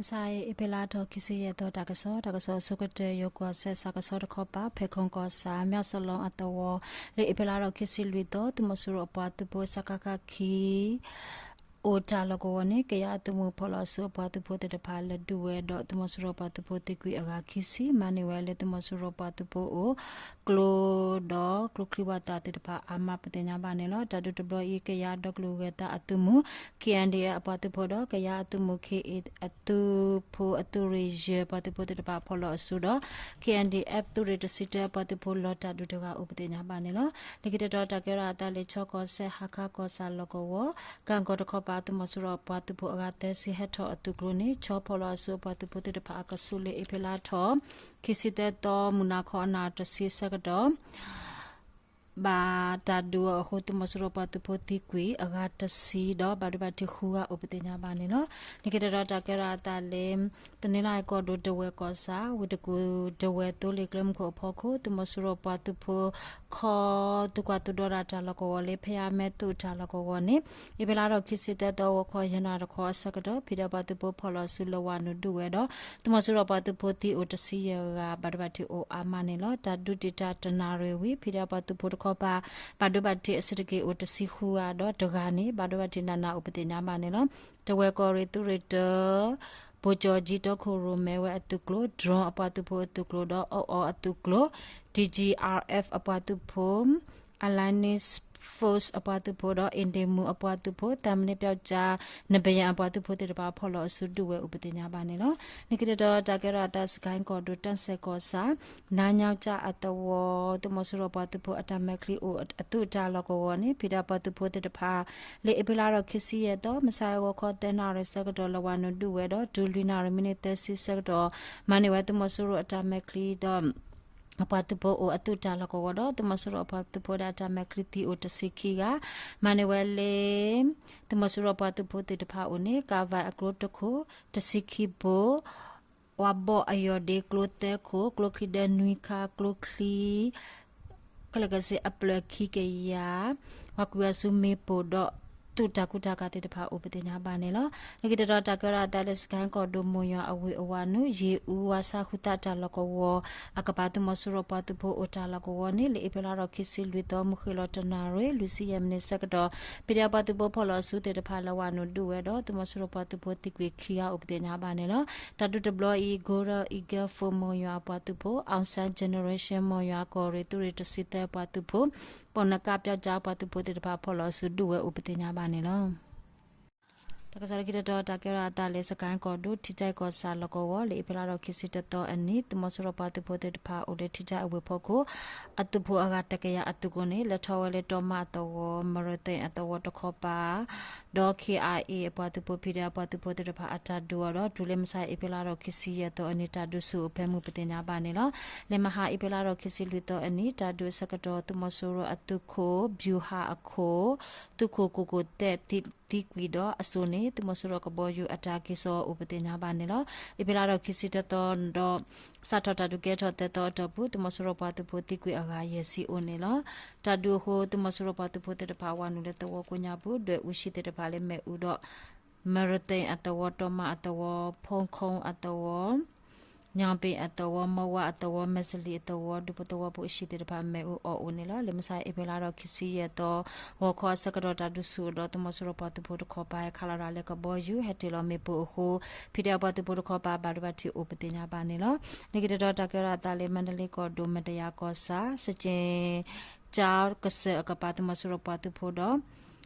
မုၢ်ဆါအံၤ အ့ဖြ့လါထီၣ်ခံဆံယဲၢ်သီ တၢ်ကစီၣ်, တၢ်ကစီၣ်အဆိကတၢၢ် ယိၤကီၢ်စဲၣ် စးကဆီတခီပၤ ဖဲခိၣ်ကီၢ်ဆၣ် မၠၣ်စလီအသဝီ, လၢအ့ဖြ့လါထီၣ်ခံဆံလွံၢ်သီ သုးမီၤစိရိၤအပှၤသုးဖိ စကခ ခံ အိၣ်တၢ်လီၢ်ကဝီၤန့ၣ် ကယၤအသုးမုၢ်ဖီၣ်လီၤအစုအပှၤသုးဖိသ့ၣ်တဖၣ် လဲၤဒုးဝဲဒီး သုးမီၤစိရိၤပှၤသုးဖိသံကွံာ်အဂၤခံဆံ မၤန့ၢ်ဝဲလၢ သုးမီၤစိရိၤပှၤသုးဖိအိၣ် ကျိဒီးကျိချံဝၣ်သၣ်သ့ၣ်တဖၣ်အါမး ပသ့ၣ်ညါဘၣ်န့ၣ်လီၤ. တၢ်ဒုးတဘျီအံၤ ကယၤဒီကလုာ်ဂဲၤသးအသုးမုၢ် K N D F အပှၤသုးဖိဒီး ကယၤအသုးမုၢ် K A အသုးဖိအသုးရ့ၣ်ယဲၢ် ပှၤသုးဖိသ့ၣ်တဖၣ်ဖီၣ်လီၤအစုဒီး K N D F သုးရ့ၣ်တဆံတၢ ပှၤသုးဖိလီၤတၢ်ဒုးတဂၤအိၣ် ပသ့ၣ်ညါဘၣ်န့ၣ်လီၤ. လၢခံတတီၤ တၢ်ကဲထီၣ်အသးလၢ ခၠီကီၢ်စဲၣ် ဟါခါကီၢ်ဆၣ်လီၢ်ကဝီၤ ကၣ်ကီၢ်တခီပၤ သုးမီၤစိရိၤအပှၤသုးဖိအဂၤသၢဆံ ဟဲထီၣ်အသုးကျိၤန့ၣ် ဆီဖီၣ်လီၤအစုအပှၤသုးဖိသ့ၣ်တဖၣ်အကဆူး လၢအ့ဖြ့လါထီၣ် ခံဆံသၢသီ မုၢ်နၤခီအနၣ်တဆံဆၢကတီၢ် ဘၣ်တၢ်ဒုးအီၤအဃိ သုးမီၤစိရိၤပှၤသုးဖိသံကွံာ်အဂၤတဆံဒီး ဘၣ်ဒိဘၣ်ထံးဃုဂၤအိၣ် ပသ့ၣ်ညါဘၣ်န့ၣ်လီၤ. လၢခံတတီၤ တၢ်ကဲထီၣ်အသးလၢ တနီသရံၣ်ကီၢ်ဒိၣ် ဒဝဲၢ်ကီၢ်ဆၣ် ဝ့ၢ်တကူၣ် ဒဝဲၢ်သိလ့ၣ်ကျဲမုၢ်ခိၣ်အဖီခိၣ် သုးမီၤစိရိၤပှၤသုးဖိ ခီ သုးကွၢ်သုးဒီတၢ်လီၢ်ကဝီၤလၢ ဖဲအမဲသူၣ်တၢ်လီၢ်ကဝီၤန့ၣ် အ့ဖြ့လါထီၣ်ခံဆံသၢသီ ဂီၤခီယဲၢ်နၣ်ရံၣ်တခီအဆၢကတီၢ် ဖံးဒဲးပှၤသုးဖိဖီၣ်လီၤအစုလၢဝၤနုာ်ဒုးဝဲဒီး သုးမီၤစိရိၤပှၤသုးဖိသံအိၣ်တဆံယဲၢ်ဂၤ ဘၣ်ဒိဘၣ်ထံးအိၣ်အါမးန့ၣ်လီၤ. တၢ်ဒုးတံာ်တာ်တနၣ်ရံၣ်ဝံၤ ဖံးဒဲးပှၤသုးဖိတခီပၤ ဘၣ်ဒိဘၣ်ထံးအဆံးတက့ၢ်အိၣ်တဆံဃုဂၤဒီးတဂၤန့ၣ် ဘၣ်ဒိဘၣ်ထံးနးနးအိၣ် ပသ့ၣ်ညါဘၣ်န့ၣ်လီၤ. တဝဲၢ်ကီၢ်ရ့ၣ်သုးရ့ၣ်တၢ ဘိၣ်ကၠီၣ်ကၠံ တီခိၣ်ရိၣ်မဲဝဲအသုးကျိၤ drone အပှၤသုးဖိအသုးကျိၤဒီး အီၣ်အီအသုးကျိၤ D G R F အပှၤသုးဖိ Alliance Force အပှၤသုးဖိဒီး အ့ၣ်ဒ့ၣ်မူးအပှၤသုးဖိ သံမံန့ၣ်ပျီကၠါ နဘယၣ်အပှၤသုးဖိသ့ၣ်တဖၣ် ဖီၣ်လီၤအစုဒုးဝဲအိၣ် ပသ့ၣ်ညါဘၣ်န့ၣ်လီၤ. လၢခံတတီၤ တၢ်ကဲထီၣ်အသး စကဲၣ်ကီၢ်ဒိၣ် တၢ်စဲၣ်ကီၢ်ဆၣ် နါညါကၠၣ်အသဝီ သုးမီၤစိရိၤပှၤသုးဖိအတၢ်မဲာ်ချံအိၣ်အသုးတၢ်လီၢ်ကဝီၤန့ၣ် ဖံးဒဲးပှၤသုးဖိသ့ၣ်တဖၣ် လၢအ့ဖြ့လါထီၣ်ခံဆံယဲၢ်သီ မုၢ်ဆါဂီၤခီသၢနၣ်ရံၣ်ဆၢကတီၢ် လဲၤဝၤနုာ်ဒုးဝဲဒီး တုၤလွံၢ်နၣ်ရံၣ်မံးနံးသၢဆံဆၢကတီၢ် မၤန့ၢ်ဝဲသုးမီၤစိရိၤအတၢ်မဲာ်ချံဒီး အပှၤသုးဖိအိၣ်အသုးတၢ်လီၢ်ကဝီၤဒီး သုးမီၤစိရိၤအပှၤသုးဖိဒီးအတၢ်မဲာ်ချံသံအိၣ်တဆံခံဂၤ, မၤန့ၢ်ဝဲလၢ သုးမီၤစိရိၤအပှၤသုးဖိသ့ၣ်တဖၣ်အိၣ်န့ၣ် ကးဝဲအကျိတခိၣ် တဆံခံဘိ, ဝါဘီၣ်အယီၢ်ဒ့ကျိသၢခိၣ်, ကျိချံဒၢနွံခါ, ကျိချံ ကလကစ့အပျၢၢ်ခံကယၤ, ဝၤကွံာ်ဝဲဆူမ့ၣ်ပိၢ်ဒီး သုးတၢ်ကူတၢ်ကၤသ့ၣ်တဖၣ်အိၣ် ပသ့ၣ်ညါဘၣ်န့ၣ်လီၤ. လၢခံတတီၤ တၢ်ကဲထီၣ်အသးလၢ စကဲၣ်ကီၢ်ဒိၣ် မိၢ်ယွၤအဝ့ၢ်အဝၤနုာ် ယ့ၣ်အူဝါဆါဃုသၣ်တၢ်လီၢ်ကဝီၤ အကပၤ သုးမီၤစိရိၤပှၤသုးဖိအိၣ်တၢ်လီၢ်ကဝီၤန့ၣ် လၢအ့ဖြ့လါထီၣ်ခံဆံလွံၢ်သီ မုၢ်ဃ့ၢ်လီၤတနၣ်ရံၣ် လွံၢ်ဆံယဲၢ်မံးနံးဆၢကတီၢ် ဖံးဒဲးပှၤသုးဖိဖီၣ်လီၤအစုသ့ၣ်တဖၣ် လဲၤဝၤနုာ်ဒုးဝဲဒီး သုးမီၤစိရိၤပှၤသုးဖိသံကွံာ်ခံဂၤအိၣ် ပသ့ၣ်ညါဘၣ်န့ၣ်လီၤ. တၢ်ဒုးတဘျီအံၤ Golden Eagle Force မိၢ်ယွၤအပှၤသုးဖိ, Aung San Generation မိၢ်ယွၤကီၢ်ရ့ၣ် သုးရ့ၣ်တဆံသၢပှၤသုးဖိ, ပိာ်နကၣ်ပျီကၠါပှၤသုးဖိသ့ၣ်တဖၣ် ဖီၣ်လီၤအစုဒုးဝဲအိၣ် ပသ့ၣ်ညါဘၣ်န့ၣ်လီၤ. တၢ်ကစီၣ်လၢခံတတီၤ တၢ်ကဲထီၣ်အသးလၢ စကဲၣ်ကီၢ်ဒိၣ် ထံကၠဲၣ်ကီၢ်ဆၣ်လီၢ်ကဝီၤ လၢအ့ဖြ့လါထီၣ်ခံဆံတသီအနံၤ သုးမီၤစိရိၤပှၤသုးဖိသ့ၣ်တဖၣ်အိၣ်လၢထံကၠဲၣ်အဝ့ၢ်ဖီခိၣ် အသုးဖိအဂၤတကယၤအသုးကျိၤန့ၣ် လဲၤထီၣ်ဝဲလၢတီမၢ်အသဝီ မရသ့ၣ်အသဝီတခီပၤ ဒီး K I A အပှၤသုးဖိ ဖံးဒဲးအပှၤသုးဖိသ့ၣ်တဖၣ်အတၢ်ဒုးအီၤဒီး တုၤလၢမုၢ်ဆါအ့ဖြ့လါထီၣ်ခံဆံယဲၢ်သီအနံၤ တၢ်ဒုးဆူၣ်အိၣ်ဖဲမုၢ် ပသ့ၣ်ညါဘၣ်န့ၣ်လီၤ. လၢမဟါအ့ဖြ့လါထီၣ်ခံဆံလွံၢ်သီအနံၤ တၢ်ဒုးအဆၢကတီၢ် သုးမီၤစိရိၤအသုးခိၣ် ဗျူဟာအခိၣ် သုးခိၣ်ကိၣ်ကိၣ်သဲးသံကွံာ်ဒီးအစိၣ်န့ၣ် သုးမီၤစိရိၤကဘီယူၤအတၢ်က့ၤစိာ်အိၣ် ပသ့ၣ်ညါဘၣ်န့ၣ်လီၤ. အ့ဖြ့လါထီၣ်ခံဆံတသီဒီး စးထီၣ်တၢ်ဒုးကဲထီၣ်သၢသီအတီၢ်ပူၤ သုးမီၤစိရိၤပှၤသုးဖိသံကွံာ်အဂၤယဲၢ်ဆံအိၣ်န့ၣ်လီၤ. တၢ်ဒုးအဃိ သုးမီၤစိရိၤပှၤသုးဖိသ့ၣ်တဖၣ် ဝၤနုာ်လၢသဝီကိးညါပူၤ ဒွဲၣ်အူဆံးသ့ၣ်တဖၣ်လၢမ့ၣ်အူဒီး မရသ့ၣ်အသဝီ တီမၢ်အသဝီ ဖီခိၣ်အသဝီ ညောင်ပင်အသဝီ မီဝါအသဝီ မဲၣ်စလံအသဝီ ဒူဖိသဝီဖိအဆံးသ့ၣ်တဖၣ် မ့ၣ်အူအီၣ်အိၣ်န့ၣ်လီၤ. လၢမုၢ်ဆါအ့ဖြ့လါထီၣ်ခံဆံယဲၢ်သီ ဂီၤခီအဆၢကတီၢ် တၢ်ဒုးဆူၣ်အိၣ်ဒီး သုးမီၤစိရိၤပှၤသုးဖိတခီပၤ ဟဲခးလီၤတၢ်လၢကဘီယူၤ ဟဲတ့ၢ်လီၤမ့ၣ်ပိၢ်အဃိ ဖံးဒဲးအပှၤသုးဖိတခီပၤ ဘၣ်ဒိဘၣ်ထံးအိၣ် ပသ့ၣ်ညါဘၣ်န့ၣ်လီၤ. လၢခံတတီၤ တၢ်ကဲထီၣ်အသးလၢ မါတလ့ကီၢ်ဒိၣ် မဲၣ်တယၤကီၢ်ဆၣ် စက့ၣ်ကၠါကစၢၢ်အကပၤ သုးမီၤစိရိၤပှၤသုးဖိဒီး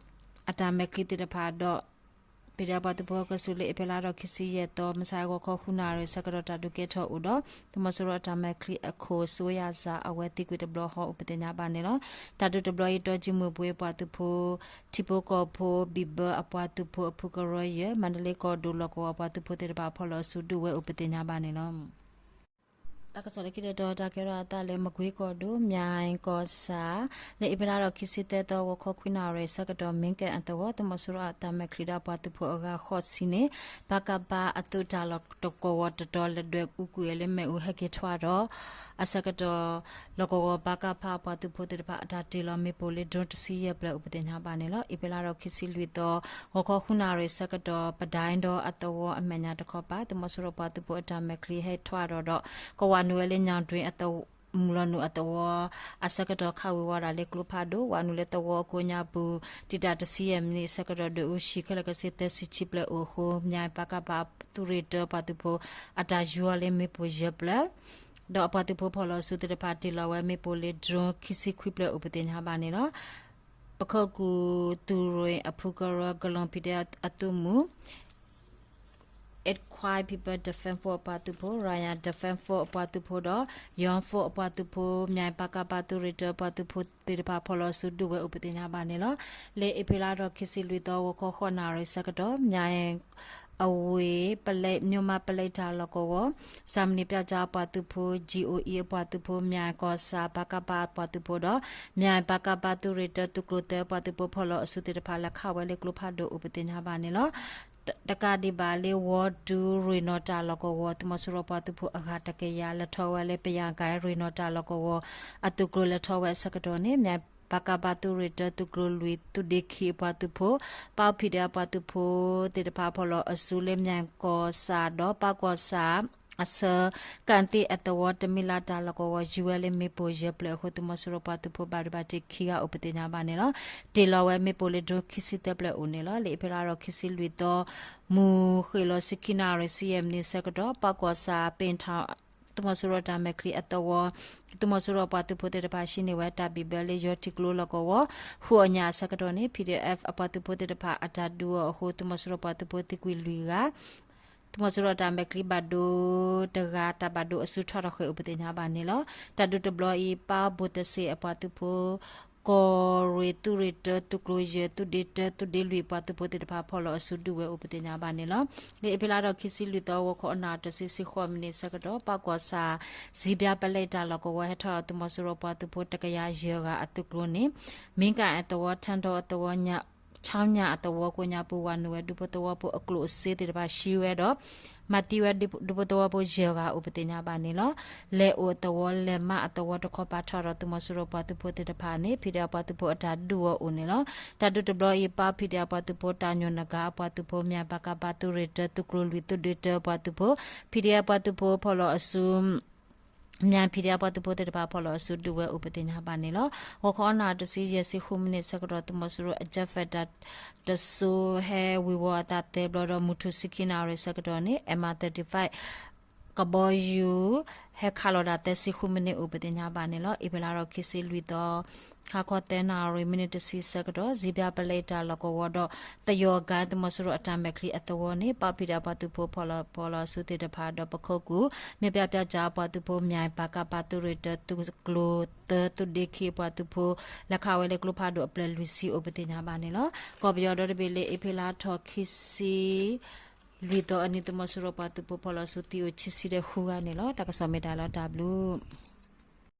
အတၢ်မဲာ်ချံသ့ၣ်တဖၣ်ဒီး ဖံးဒဲးပှၤသုးဖိအကဆူး လၢအ့ဖြ့လါထီၣ်ခံဆံယဲၢ်သီ မုၢ်ဆါဂီၤခီဃုနၣ်ရံၣ်ဆၢကတီၢ် တၢ်ဒုးကဲထီၣ်အိၣ်ဒီး သုးမီၤစိရိၤအတၢ်မဲာ်ချံအခိၣ် စိယၤစၢ် အဝဲသံကွံာ်တဘျီဃီအိၣ် ပသ့ၣ်ညါဘၣ်န့ၣ်လီၤ. တၢ်ဒုးတဘျီအံၤ တီကၠံမုၢ်ဘှ့းပှၤသုးဖိ ထံဖိကီၢ်ဖိ ဘံၣ်ဘၢအပှၤသုးဖိအဖုကရၢယဲၢ် မါတလ့ကီၢ်ဒိၣ်လီၢ်ကဝီၤ ပှၤသုးဖိသ့ၣ်တဖၣ် ဖီၣ်လီၤအစုဒုးဝဲအိၣ် ပသ့ၣ်ညါဘၣ်န့ၣ်လီၤ. တၢ်ကစီၣ်လၢခံတတီၤ တၢ်ကဲထီၣ်အသးလၢ မကွ့ကီၢ်ဒိၣ် မၠဲၣ်ကီၢ်ဆၣ် လၢအ့ဖြ့လါထီၣ်ခံဆံသၢသီ ဂီၤခီခွံနၣ်ရံၣ်ဆၢကတီၢ် မ့ကဲၣ်အသဝီ သုးမီၤစိရိၤအတၢ်မဲာ်ချံဒီးအပှၤသုးဖိအဂၤဃိးဆံန့ၣ် ပကဖ အသုးတၢ်လီၢ်တကဝီၤတတီၤ လဲၤဒွဲၣ်အူကွံာ်ဝဲလၢမ့ၣ်အူ ဟဲက့ၤထွဲဒီး အဆၢကတီၢ် လီၢ်ကဝီၤ ပကဖ အပှၤသုးဖိသ့ၣ်တဖၣ် အတၢ်တ့ၢ်လီၤမ့ၣ်ပိၢ်လၢ drone တဆံယဲၢ်ဖျၢၣ်အိၣ် ပသ့ၣ်ညါဘၣ်န့ၣ်လီၤ. အ့ဖြ့လါထီၣ်ခံဆံလွံၢ်သီ ဂီၤခီဃုနၣ်ရံၣ်ဆၢကတီၢ် ပဒဲဒီအသဝီအမဲာ်ညါတခီပၤ သုးမီၤစိရိၤပှၤသုးဖိအတၢ်မဲာ်ချံဟဲထွဲဒီးဒီး ကဝးနုာ်ဝဲလၢ ညၣ်တွ့ မုၢ်လီၤနုာ်အသဝီ အဆၢကတီၢ် ခးဝံၤဝဲဒၣ်လၢကျိဖးဒိၣ် ဝးနုာ်လၢသဝီအကိးညါပူၤ တံာ်တာ်တဆံယဲၢ်မံးနံးအဆၢကတီၢ် ဒွဲၣ်အူဟံၣ်ခဲလၢာ်ခဲဆ့သၢဆံခံဖျၢၣ်အိၣ်အဃိ မၠဲၣ် ပကဖ သုးရ့ၣ်တၢပှၤသုးဖိ အတၢ်ယူၤအီၤလၢမ့ၣ်ပိၢ်ယဲၢ်ဖျၢၣ် ဒီးအပှၤသုးဖိဖီၣ်လီၤအစုသ့ၣ်တဖၣ် တ့ၢ်လီၤဝဲမ့ၣ်ပိၢ်လၢ drone ခံဆံခွံဖျၢၣ်အိၣ် ပသ့ၣ်ညါဘၣ်န့ၣ်လီၤ. ပခိၣ်ကူၣ် သုးရ့ၣ်အဖုကရၢ ကလီၣ်ဖံးဒဲးအသုးမုၢ် Kachin People Defence Force အပှၤသုးဖိ, Rayan Defence Force အပှၤသုးဖိဒီး Yon Force အပှၤသုးဖိ, မၠဲၣ် ပကဖ သုးရ့ၣ်တၢပှၤသုးဖိသ့ၣ်တဖၣ် ဖီၣ်လီၤအစုဒုးဝဲအိၣ် ပသ့ၣ်ညါဘၣ်န့ၣ်လီၤ. လၢအ့ဖြ့လါထီၣ်ခံဆံလွံၢ်သီ ဂီၤခီဃိးနၣ်ရံၣ်ဆၢကတီၢ် မၠဲၣ် အဝ့ၢ် ပလဲ မြို့မ ပလဲတၢ်လီၢ်ကဝီၤ စၣ်မံးနံးပျီကၠါအပှၤသုးဖိ, ကၠံအိၣ်အံၤအပှၤသုးဖိ, မၠဲၣ်ကီၢ်ဆၣ် ပကဖ အပှၤသုးဖိဒီး မၠဲၣ် ပကဖ သုးရ့ၣ်တၢသုးကျိၤသၢအပှၤသုးဖိ ဖီၣ်လီၤအစုသ့ၣ်တဖၣ် လဲၤခးဝဲလၢကျိဖးဒိၣ်အိၣ် ပသ့ၣ်ညါဘၣ်န့ၣ်လီၤ. တကးဒံးဘၣ်လၢ ဝီၤဒူရ့ၣ်နီၣ်တၢ်လီၢ်ကဝီၤ သုးမီၤစိရိၤပှၤသုးဖိအဂၤတကယၤ လဲၤထီၣ်ဝဲလၢပယၣ်ကၤရ့ၣ်နီၣ်တၢ်လီၢ်ကဝီၤ အသုးကျိၤလဲၤထီၣ်ဝဲအဆၢကတီၢ်န့ၣ် မၠဲၣ် ပကဖ သုးရ့ၣ်တၢသုးကျိၤလွံၢ် သုးဒ့ခံအပှၤသုးဖိ, ပကဖ ပှၤသုးဖိသ့ၣ်တဖၣ် ဖီၣ်လီၤအစုလၢ မၠဲၣ်ကီၢ်ဆၣ်ဒီး ပကီၢ်ဆၣ် အဆၢ ကၣ်သ့အသဝီ တမံၤလၢ်တၢ်လီၢ်ကဝီၤ ယူၤဝဲလၢမ့ၣ်ပိၢ်ယဲၢ်ဖျၢၣ်အဃိ သုးမီၤစိရိၤပှၤသုးဖိ ဘၣ်ဒိဘၣ်ထံးခံဂၤအိၣ် ပသ့ၣ်ညါဘၣ်န့ၣ်လီၤ. တ့ၢ်လီၤဝဲမ့ၣ်ပိၢ်လၢ drone ခံဆံသၢဖျၢၣ်အိၣ်န့ၣ်လီၤ. လၢအ့ဖြ့လါထီၣ်ခံဆံလွံၢ်သီ မုၢ်ဃ့ၢ်လီၤဆံခံနၣ်ရံၣ်ဆံယဲၢ်မံးနံးဆၢကတီၢ် ပကီၢ်ဆၣ် ပ့ၣ်ထီၣ် သုးမီၤစိရိၤတၢ်မဲာ်ချံအသဝီ သုးမီၤစိရိၤပှၤသုးဖိသ့ၣ်တဖၣ် ဟံးန့ၢ်ဝဲတၢ်ဘံၣ်ဘၢလၢ ယီၤထံကျိလီၢ်ကဝီၤ ဃုအီၣ်ညၣ်အဆၢကတီၢ်န့ၣ် PDF အပှၤသုးဖိသ့ၣ်တဖၣ် အတၢ်ဒုးအီၤအဃိ သုးမီၤစိရိၤပှၤသုးဖိသံကွံာ်လွံၢ်ဂၤ သုးမီၤစိရိၤတၢ်မဲာ်ချံဘၣ်ဒိတဂၤ တၢ်ဘၣ်ဒိအစုထွဲထီၣ်ဃဲၤအိၣ် ပသ့ၣ်ညါဘၣ်န့ၣ်လီၤ. တၢ်ဒုးတဘျီအံၤ ပကဖ ဘိၣ်သစ့ၣ်အပှၤသုးဖိ ကီၢ်ရ့ၣ်သုးရ့ၣ်တၢသုးကျိၤယဲၢ် သုးဒ့တၢသုးဒ့လွံၢ်အပှၤသုးဖိသ့ၣ်တဖၣ် ဖီၣ်လီၤအစုဒုးဝဲအိၣ် ပသ့ၣ်ညါဘၣ်န့ၣ်လီၤ. လၢအ့ဖြ့လါထီၣ်ခံဆံလွံၢ်သီ ဂီၤခီအနၣ်တဆံ ဆံဃိးမံးနံးဆၢကတီၢ် ပကီၢ်ဆၣ် စံးဘျါပလဲတၢ်လီၢ်ကဝီၤ ဟဲထီၣ်ဒီးသုးမီၤစိရိၤပှၤသုးဖိတကယၤယဲၢ်ဂၤအသုးကျိၤန့ၣ် မ့ကၣ်အသဝီ ထၣ်ဒီအသဝီ ဆၣ်ညၣ်အသဝီကိးညါပူၤ ဝးနုာ်ဝဲဒူဖိသဝီဖိအကျိၣ်အစ့သ့ၣ်တဖၣ် ဟံးဝဲဒီး မၤသံဝဲဒူဖိသဝီဖိယဲၢ်ဂၤအိၣ် ပသ့ၣ်ညါဘၣ်န့ၣ်လီၤ. လဲၤအိၣ်အသဝီ လဲၤမးအသဝီတခီပၤ ထီၣ်ဒီးသုးမီၤစိရိၤပှၤသုးဖိသ့ၣ်တဖၣ်န့ၣ် PDF ပှၤသုးဖိအတၢ်ဒုးအီၤအိၣ်န့ၣ်လီၤ. တၢ်ဒုးတဘျီအံၤ ပကဖ PDF ပှၤသုးဖိ တၢ်ညိၣ်နဂၤအပှၤသုးဖိ မၠဲၣ် ပကဖ သုးရ့ၣ်တၢသုးကျိၤလွံၢ် သုးဒ့တၢအပှၤသုးဖိ PDF ပှၤသုးဖိဖီၣ်လီၤအစု မၠဲၣ် PDF ပှၤသုးဖိသ့ၣ်တဖၣ် ဖီၣ်လီၤအစုဒုးဝဲအိၣ် ပသ့ၣ်ညါဘၣ်န့ၣ်လီၤ. ဂီၤခီအနၣ်တဆံ ယဲၢ်ဆံဃုမံးနံးဆၢကတီၢ် သုးမီၤစိရိၤအ jet fighter တစိၤ ဟဲဝ့ၤဝီၤအသးသၢဘျီဒီး မုၢ်ထူၣ်ဆံခံနၣ်ရံၣ်ဆၢကတီၢ်န့ၣ် MI thirty-five ကဘီယူၤ ဟဲခးလီၤတၢ်သၢဆံဃုမံးနံးအိၣ် ပသ့ၣ်ညါဘၣ်န့ၣ်လီၤ. အ့ဖြ့လါထီၣ်ခံဆံလွံၢ်သီ ဟါခီသၢနၣ်ရံၣ် မံးနံးတဆံဆၢကတီၢ် စံးဘျါပလဲတၢ်လီၢ်ကဝီၤဒီး သယီၤကၤ သုးမီၤစိရိၤအတၢ်မဲာ်ချံအသဝီန့ၣ် ပကဖ PDF ပှၤသုးဖိဖီၣ်လီၤအစုသ့ၣ်တဖၣ်ဒီး ပခိၣ်ကူၣ် မ့ၢ်ပၠးပၠးကၠး အပှၤသုးဖိ မၠဲၣ် ပကဖ သုးရ့ၣ်တၢသုးကျိၤသၢ သုးဒ့ခံအပှၤသုးဖိ လဲၤခးဝဲလၢကျိဖးဒိၣ်အဖျၢၣ်လွံၢ်ဆံအိၣ် ပသ့ၣ်ညါဘၣ်န့ၣ်လီၤ. ကီၢ်ပယီၤဒီတဘ့ၣ်လၢ အ့ဖြ့လါထီၣ်ခံဆံ လွံၢ်သီအနံၤ သုးမီၤစိရိၤပှၤသုးဖိဖီၣ်လီၤအစုသံအိၣ် ဆံဆံဒီးဃုဂၤန့ၣ်လီၤ. တၢ်ကစီၣ်မ့ၢ်တၢ်လီၤတၢ်ဘျုး